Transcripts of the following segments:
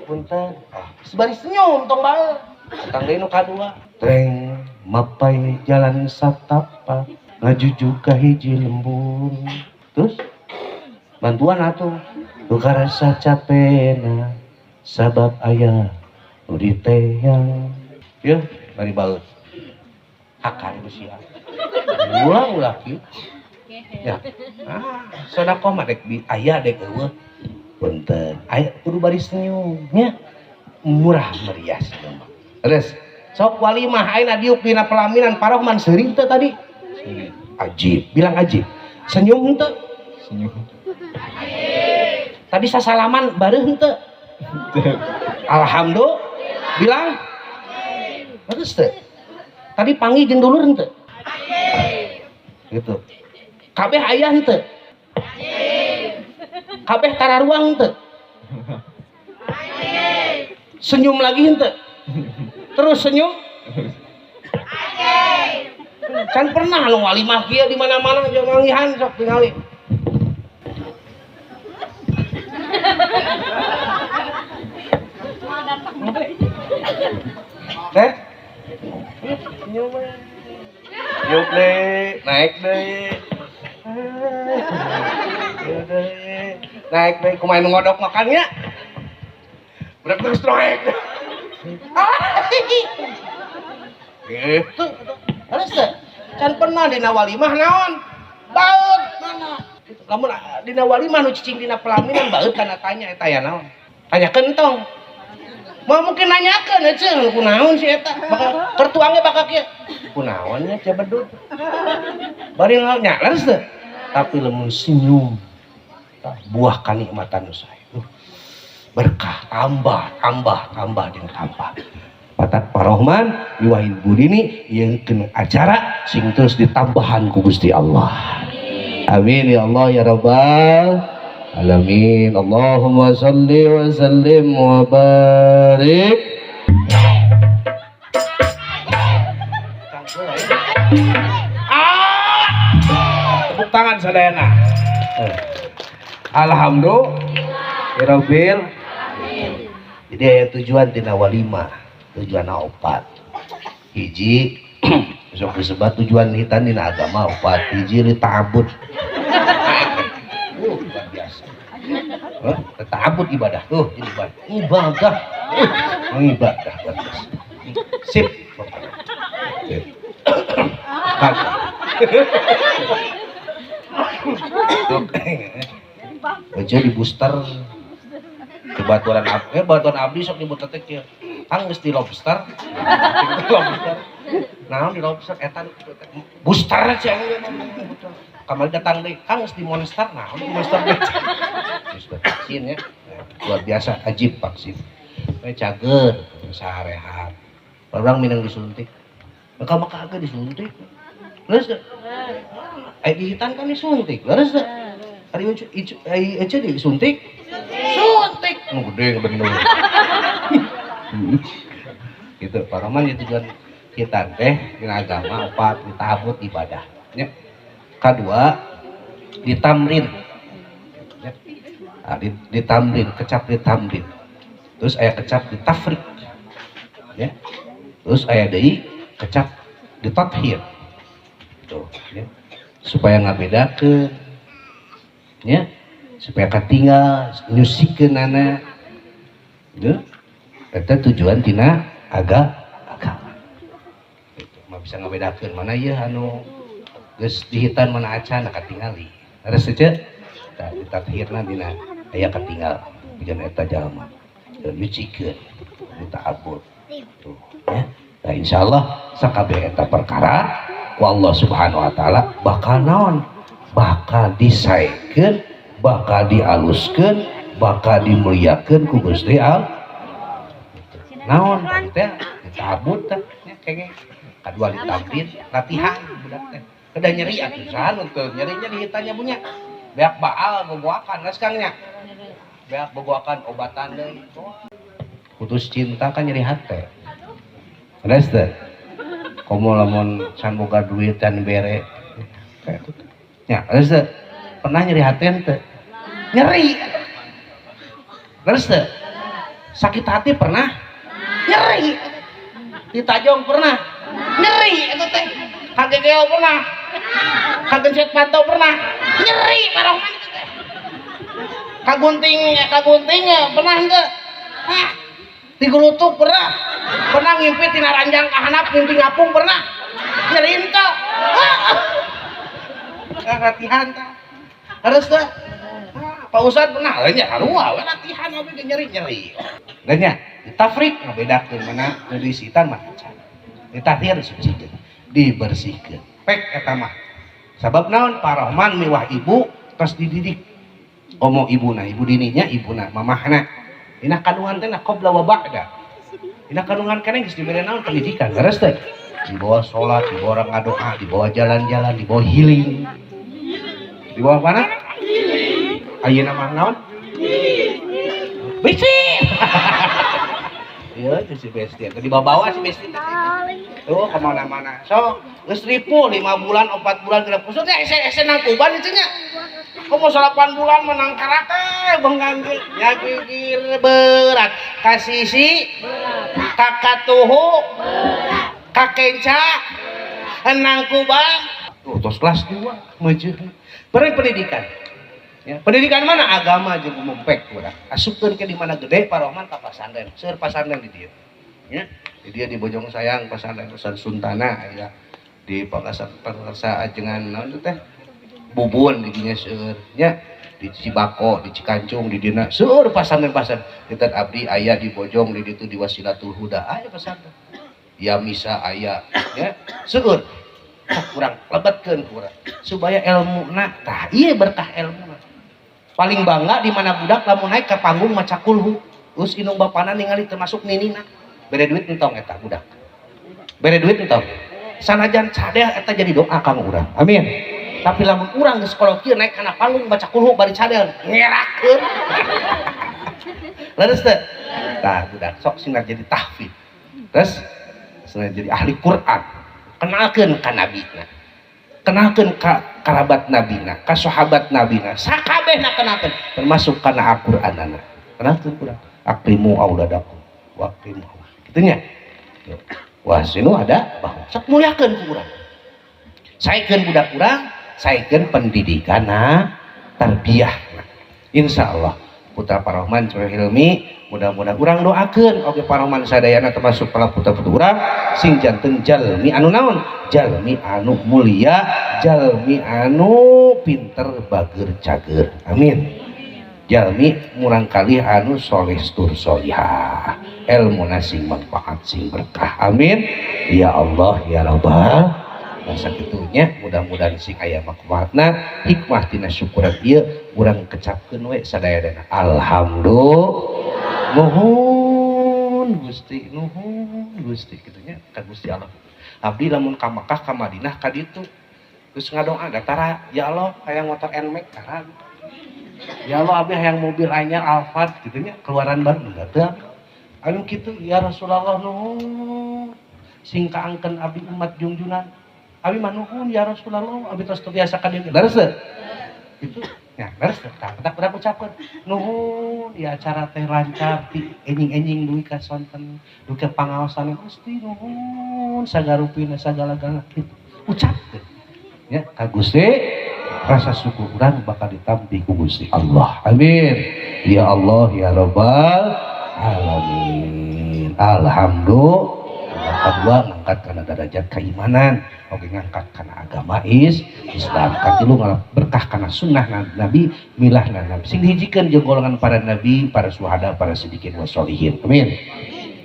Punten. Ah, sebari senyum tong bae. Datang deui nu kadua. Treng mapai jalan satapak ngajujuk ka hiji lembur. Terus bantuan atuh. Nu karasa capena sabab aya nu diteyang. Yeuh, bari baeut. Hakan ku sia. Ulah ulah kieu. Ya. Ah, sedekah mah dek aya dek eueuh. Punten. Aya kudu bari senyum nya. Murah meriah senyum. Terus sok walimah ayeuna diuk dina pelaminan Parohman seuring teu tadi? Seuring. Ajib, bilang ajib. Senyum henteu? Senyum. Tadi sasalaman bareuh henteu? Alhamdulillah. Bilang? Terus teu? Tadi panggih jeung dulur henteu? Gitu. Kabeh aya henteu? Kabeh tararuang henteu? Senyum lagi henteu? Terus senyum? Kan pernah nu walimah kieu di mana-mana jeung manggihan sok tingali. Teh? Senyum we. Yuk deui, naik deui. Yuk deui. Naik deui kumaha nu ngodok makannya? Budak terus naik. Gitu. Terus teh, can pernah dina walimah naon? Baeud mana? Lamun dina walimah nu cicing dina pelaminan baeud kana tanya eta aya naon? Tanyakeun tong. Moal mungkin nanyakeun eceung kunaon si eta? Bakal kertuangnya bakal kieu. Kunaon nya cebedut. Bari nya leres teh. Tapi lamun senyum buah kanikmatan nu sae. Berkah tambah tambah tambah jeung tambah. Patat Parohman Iwahid Budini yang kena acara sing terus ditambahan ku Gusti Allah. Amin ya Allah ya Rabbal alamin. Allahumma shalli wa sallim wa barik. Tepuk tangan sadayana. Alhamdulillah. Rabbil. Jadi aya tujuan tina walimah, tujuan opat. Hiji sok disebat tujuan hitan dina agama opat, hiji li ta'abbud. Luar biasa. Ta'abbud ibadah tuh, jadi ibadah. Ibadah. Ibadah luar biasa. Sip. Sip. Aja di booster. Baturan abdi, baturan abdi sok nyebut teh kieu. Kang geus di lobster. Di lobster. Naon di lobster eta booster sia. Kamari datang deui, Kang geus di monster, naon di monster deui. Geus vaksin ya. Luar biasa ajib vaksin. We cager sarehat. Urang minang disuntik. Maka maka agak disuntik. Leres teu? Ai dihitan kan disuntik, leres teu? Ari ai ece disuntik? Suntik. Nu gede bener. Gitu, Pak Roman itu tujuan kita teh dina agama opat ditabut ibadah nya. Kadua ditamrin. Ya. Nah, ditamrin, kecap ditamrin. Terus aya kecap ditafrik. Ya. Terus aya deui kecap ditathir. Tuh, ya. Supaya ngabedakeun ya, supaya katinggal nyusikeunana. Gitu. Eta tujuan tina agama. Gitu. Mah bisa ngabedakeun mana ieu anu geus dihitan mana acan katingali. Leres teh Ceu? Tah ditathirna dina aya katinggal hujan eta jalma. Dan nyucikeun dita'abbud. Tuh, ya. Nah, insyaallah sakabeh eta perkara ku Allah Subhanahu wa taala bakal naon? Bakal disaekeun, bakal dialuskeun, bakal dimuliakeun ku Gusti Allah. Naon teh ditabut teh nya kenge. Kadua ditamrin latihan budak teh. Kedah nyeri atuh saha nu teu nyerinya dihitannya punya. Beak baal gogoakan geus Kang nya. Beak gogoakan obatan deui. Putus cinta kan nyeri hate. Leres teh? Komo lamun can boga duit can bere. Ya, leres teh? Pernah nyeri hate teh? Nyeri. Leres teh? Sakit hati pernah? Nyeri. Ditajong pernah? Nyeri itu teh. Kagegeo pernah? Kagencet panto pernah? Nyeri Pak Rohman itu teh. Kagunting, kagunting pernah enggak? Hah? Digulutuk pernah? Pernah ngimpi tina ranjang ka handap, ngimpi ngapung pernah? Nyeri henteu? Hah? Latihan tah. Harus teh. Pak Ustad pernah, nya sarua we latihan abi ge nyeri-nyeri. Dan nya ditafrik ngabedakeun mana nu diisitan mah can. Ditahir disucikeun, dibersihkeun. Pek eta mah. Sabab naon? Pak Rohman miwah ibu tos dididik. Komo ibuna, ibu dininya, ibuna, mamahna. Dina kandungan teh na qabla wa ba'da. Dina kandungan keneh geus dibere naon pendidikan, leres teh. Dibawa sholat, dibawa orang ngadoa, dibawa jalan-jalan, dibawa healing. Dibawa mana? Ayeuna mah naon? Bisi. Iya, itu si Besti. Itu dibawa-bawa si Besti. Tuh kemana-mana. So, geus ripuh 5 bulan, 4 bulan kena pusatnya ese-ese nang kuban itu nya. Komo 8 bulan menang karate benggang ge. Nya pikir berat. Kasisi kakatuhu kakenca nang kuban. Tuh tos kelas 2 meujeun. Beri pendidikan. Ya, pendidikan mana agama jeung umum pek urang. Asupkeun ke di mana gede Pak Rohman ka pasantren. Seueur pasantren di dieu. Ya, di dieu di Bojong Sayang pasantren Ustaz Suntana aya di Pangkasan Pangkasa ajengan naon teh Bubun di dinya seueur nya di Cibako, di Cikancung, di dina seueur pasantren-pasantren. Di abdi aya di Bojong di ditu di Wasilatul Huda aya pasantren. Ya misa aya ya seueur. Kurang lebetkeun kurang supaya ilmuna tah ieu berkah ilmuna. Paling bangga di mana budak lamun naik ke panggung maca kulhu. Terus indung bapana ningali termasuk ninina. Bere duit entong eta budak. Bere duit entong. Sanajan cadel eta jadi doa kang urang. Amin. Tapi lamun urang geus kolot kieu naik kana panggung baca kulhu bari cadel ngerakeun. Leres teu? Tah budak sok sing jadi tahfidz. Terus sing jadi ahli Quran. Kenalkeun ka nabina. Kenalkeun ka kerabat nabina, ka sahabat nabina, sakabehna kenalkeun termasuk kana Al-Qur'anana. Kenalkeun kurang. Akrimu auladakum wa akrimu. Kitu nya. Wah, sinu ada bahwa sok muliakeun ku urang. Saekeun budak urang, saekeun pendidikanna, tarbiyah. Insyaallah putra Pak Rohman Coy Hilmi mudah-mudahan urang doakeun oge Pak Rohman sadayana termasuk para putra-putri urang sing janten jalmi anu naon? Jalmi anu mulia, jalmi anu pinter bager cager. Amin. Jalmi murangkalih anu soleh tur solihah, ilmu sing manfaat sing berkah. Amin. Ya Allah ya Rabbal masa kitunya mudah-mudahan sing aya manfaatna hikmah tina syukuran ieu urang kecapkeun we sadayana. Alhamdulillah. Nuhun Gusti, nuhun Gusti kitu nya ka Gusti Allah. Abdi lamun ka Makkah ka Madinah ka ditu terus ngadoa da tara ya Allah hayang motor NMAX tara. Ya Allah abdi hayang mobil anyar Alphard kitu nya keluaran baru enggak teu. Anu kitu ya Rasulullah nuhun sing kaangkeun abdi umat jungjunan. Abi mah nuhun ya Rasulullah abdi tos terbiasa ka dieu. Leres teu? Itu ya leres teu? Tah petak urang ucapkeun nuhun ya acara teh lancar ti enjing-enjing dugi ka sonten dugi ka pangaosan Gusti nuhun sagarupina sagala-gala kitu. Ucapkeun ya ka Gusti rasa syukur urang bakal ditampi ku Gusti Allah. Amin. Ya Allah ya Rabbal alamin. Alhamdulillah. Kedua ngangkat karena derajat keimanan, oke ngangkat karena agama Islam. Katilu ngalap berkah karena sunnah Nabi, milah Nabi. Sing dihijikeun jeung golongan para nabi, para suhada, para sidikin wa solihin. Amin.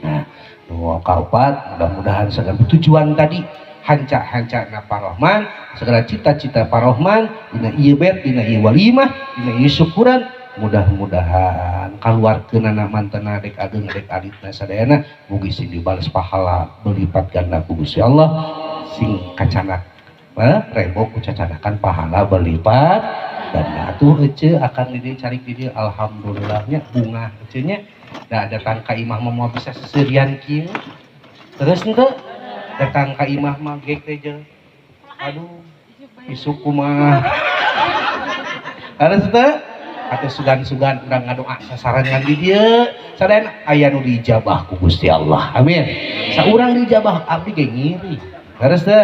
Nah, nu kaopat mudah-mudahan segala tujuan tadi hanca-hanca na Pak Rohman, segala cita-cita Pak Rohman dina ieu bet, dina ieu walimah, dina ieu syukuran mudah-mudahan kaluarkeunana mantena dek ageng dek alitna sadayana mugi sing dibales pahala berlipat ganda ku Gusti Allah sing kacanak rebo ku cacanakan pahala berlipat ganda. Atuh ece akan di dieu cari di dieu alhamdulillahnya bunga ece nya da datang ka imah mah moal bisa seserian kieu terus henteu datang ka imah mah gek teh jeung aduh isuk kumaha harus teu. Atau sugan-sugan urang ngadoa sasarengan di dieu sadayana aya nu diijabah ku Gusti Allah. Amin. Saurang diijabah abdi ge ngiri. Leres teu?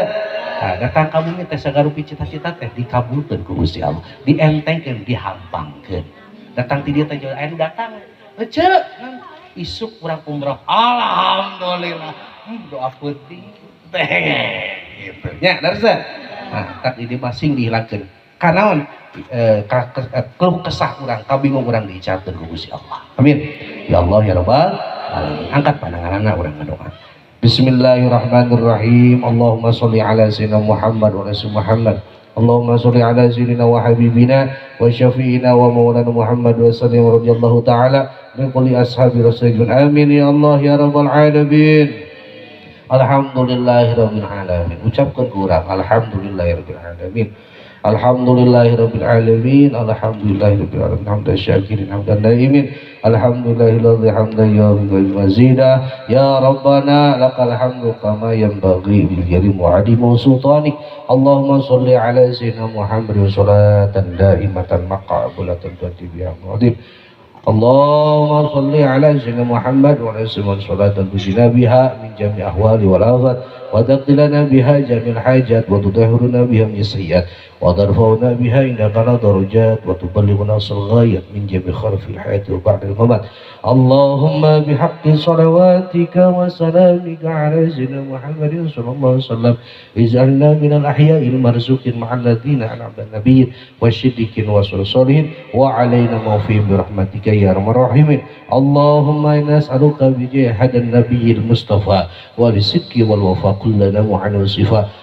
Nah, datang ka bumi teh sagarupi cita-cita teh dikabulkeun ku Gusti Allah, dientengkeun, dihampangkeun. Datang ti dieu teh aya nu datang. Ece, isuk urang umroh. Alhamdulillah. Doa peuting teh gitu. Nya, leres teu? Nah, tak ini masing dihilangkeun. Kanaon keluh kesah urang, kabingung urang diicalkeun ku Gusti Allah. Amin. Ya Allah ya Rabbal alamin. Angkat pandanganna urang ngadoa. Bismillahirrahmanirrahim. Allahumma sholli ala sayyidina Muhammad wa ala Muhammad. Allahumma sholli ala sayyidina wa habibina wa syafi'ina wa maulana Muhammad wa sallim radhiyallahu ta'ala min kulli ashabi rasulillah. Amin ya Allah ya rabbal alamin. Alhamdulillahirabbil alamin. Ucapkan ku urang alhamdulillahirabbil alamin. Alhamdulillahirabbil alamin. Alhamdulillahirabbil alamin. Hamdan syakirin hamdan daimin. Alhamdulillahilladzi hamdan yuwafi mazidah. Ya Rabbana lakal hamdu kama yanbaghi bil jalali wa azimi sultanik. Allahumma sholli ala sayyidina Muhammad salatan daimatan maqbulatan tuati biha mu'adib. Allahumma sholli ala sayyidina Muhammad wa ala sayyidina salatan tujina biha min jami ahwali wal afat wa taqdi lana biha jamil hajat wa tutahhiruna biha min sayyiat wa tarfa'una biha indaka darajat wa tuballighuna ghayat min jami kharfil hayati wa ba'dal mamat. Allahumma bihaqqi salawatika wa salamika ala sayyidina Muhammadin sallallahu alaihi wasallam ij'alna minal ahya'il marzuqin ma'al ladzina an'amta nabiyyin wasyiddiqin wasolihin wa alaina mawfihim bi rahmatika ya arhamar rahimin. Allahumma inna nas'aluka bi jahi nabiyil mustafa wa bisidqi wal wafa kullana mu'ana sifa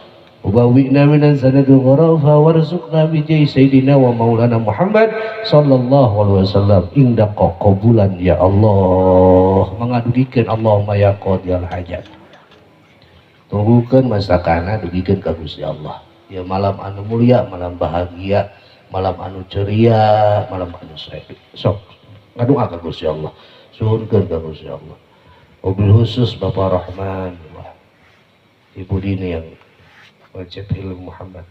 وبوئنا من الجنة غرفا وارزقنا بجاه سيدنا ومولانا محمد sallallahu alaihi wasallam inda qabulan ya Allah mangadugikeun. Allahumma ya qadiyal hajat, tunggukeun masakana, dugikeun ka Gusti Allah. Ya malam anu mulia, malam bahagia, malam anu ceria, malam anu sae. Sok ngadoa ka Gusti Allah, suhunkeun ka Gusti Allah. Mobil khusus Bapak Rahman, wah, Ibu Dini yang wajib ilmu Muhammad.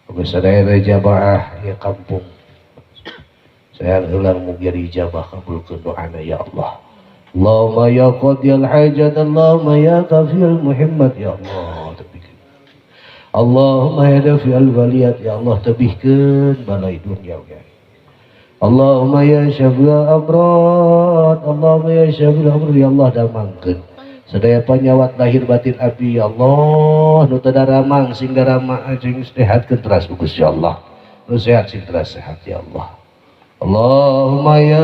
Oke, sadaya jamaah ya kampung. Saya heula mugi dijabah, kabulkeun doana ya Allah. Allahumma ya qadiyal hajat, Allahumma ya kafiyal muhimmat, ya Allah tebihkeun. Allahumma ya dafi'al baliyat, ya Allah tebihkeun balai dunia ya. Allahumma ya syafi'al amrad, Allahumma ya syafi'al amrad, ya Allah damangkeun. Sadaya panyawat lahir batin abdi ya Allah, nu teu daramang sing darama, sing sehatkeun teras Gusti Allah. Nu sehat sing teras sehat ya Allah. Allahumma ya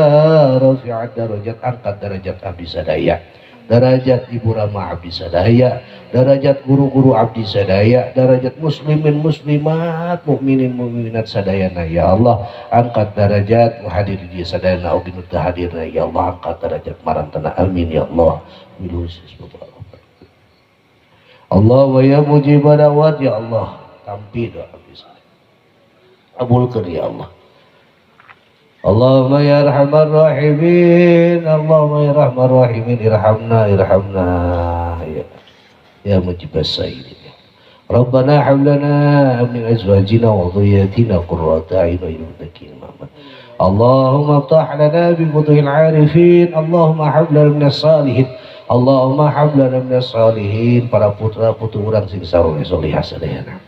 rafi'ad darajat, angkat derajat abdi sadaya, derajat ibu rama abdi sadaya, derajat guru-guru abdi sadaya, derajat muslimin muslimat, mukminin mukminat sadayana ya Allah. Angkat derajat hadir di sadayana oge nu teu hadirna ya Allah, angkat derajat marantana. Amin ya Allah. Allah wa ya mujib da'wat ya Allah, tampi doa abdi sadaya, kabulkeun ya Allah. Allahumma ya arhamar rahimin, Allahumma ya arhamar rahimin, irhamna, irhamna ya ya mujibas sayyidin. Rabbana hab lana min azwajina wa dhurriyyatina qurrata a'yun waj'alna lil muttaqina imama. Allahumma iftah lana bi futuhil arifin, Allahumma hab lana minas salihin, Allahumma hab lana minas salihin, para putra putri urang sing sareng solihah sadayana.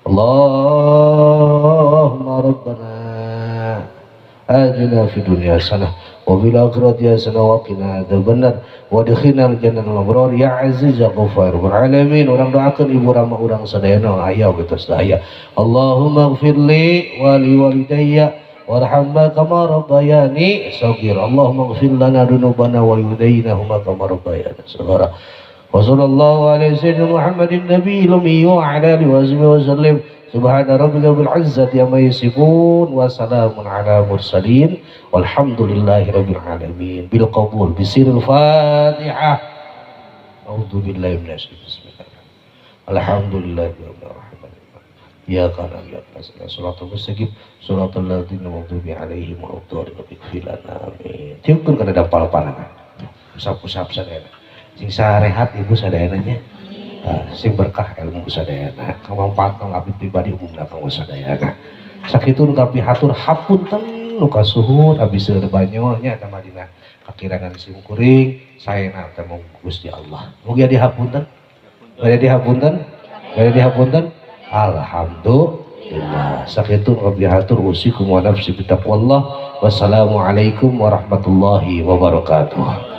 Allahumma rabbana atina fid dunya hasanah wa fil akhirati hasanah wa qina adzabannar wa adkhilna al-jannata al-abrar ya aziz ya ghaffar rabbal alamin. Urang doakeun ibu rama urang sadayana aya oge tos aya. Allahumma ighfirli wa li walidayya warhamma kama rabbayani shaghira. Allahumma ighfir lana dzunubana wa liwalidayna huma kama rabbayana shaghira. Wa sallallahu ala sayyidina Muhammadin nabiyil ummi wa ala alihi wa sahbihi wa sallim. Subhana rabbika rabbil izzati amma yasifun wa salamun ala mursalin walhamdulillahi rabbil alamin. Bil qabul bisiril Fatihah. A'udzu billahi minasyaitonir bismillah. Alhamdulillahi rabbil alamin. Ya kana ya siratal mustaqim siratal ladzina maghdubi alaihim waladdallin. Ighfir lana, amin. Tiupkeun kana dampal panana. Usap-usap sadayana. Sing sarehat ibu sadayana nya. Sing berkah ilmu sadayana, kamanfaat kang abdi pribadi, umumna kanggo sadayana. Sakitu nu kapihatur, hapunten nu kasuhun, abdi seueur banyol nya, eta mah dina kakirangan sim kuring. Saena teh mung Gusti Allah. Mugi dihapunten, bade dihapunten, bade dihapunten. Alhamdulillah. Sakitu nu kapihatur, usikum wa nafsi bitaqwallah. Wassalamualaikum warahmatullahi wabarakatuh.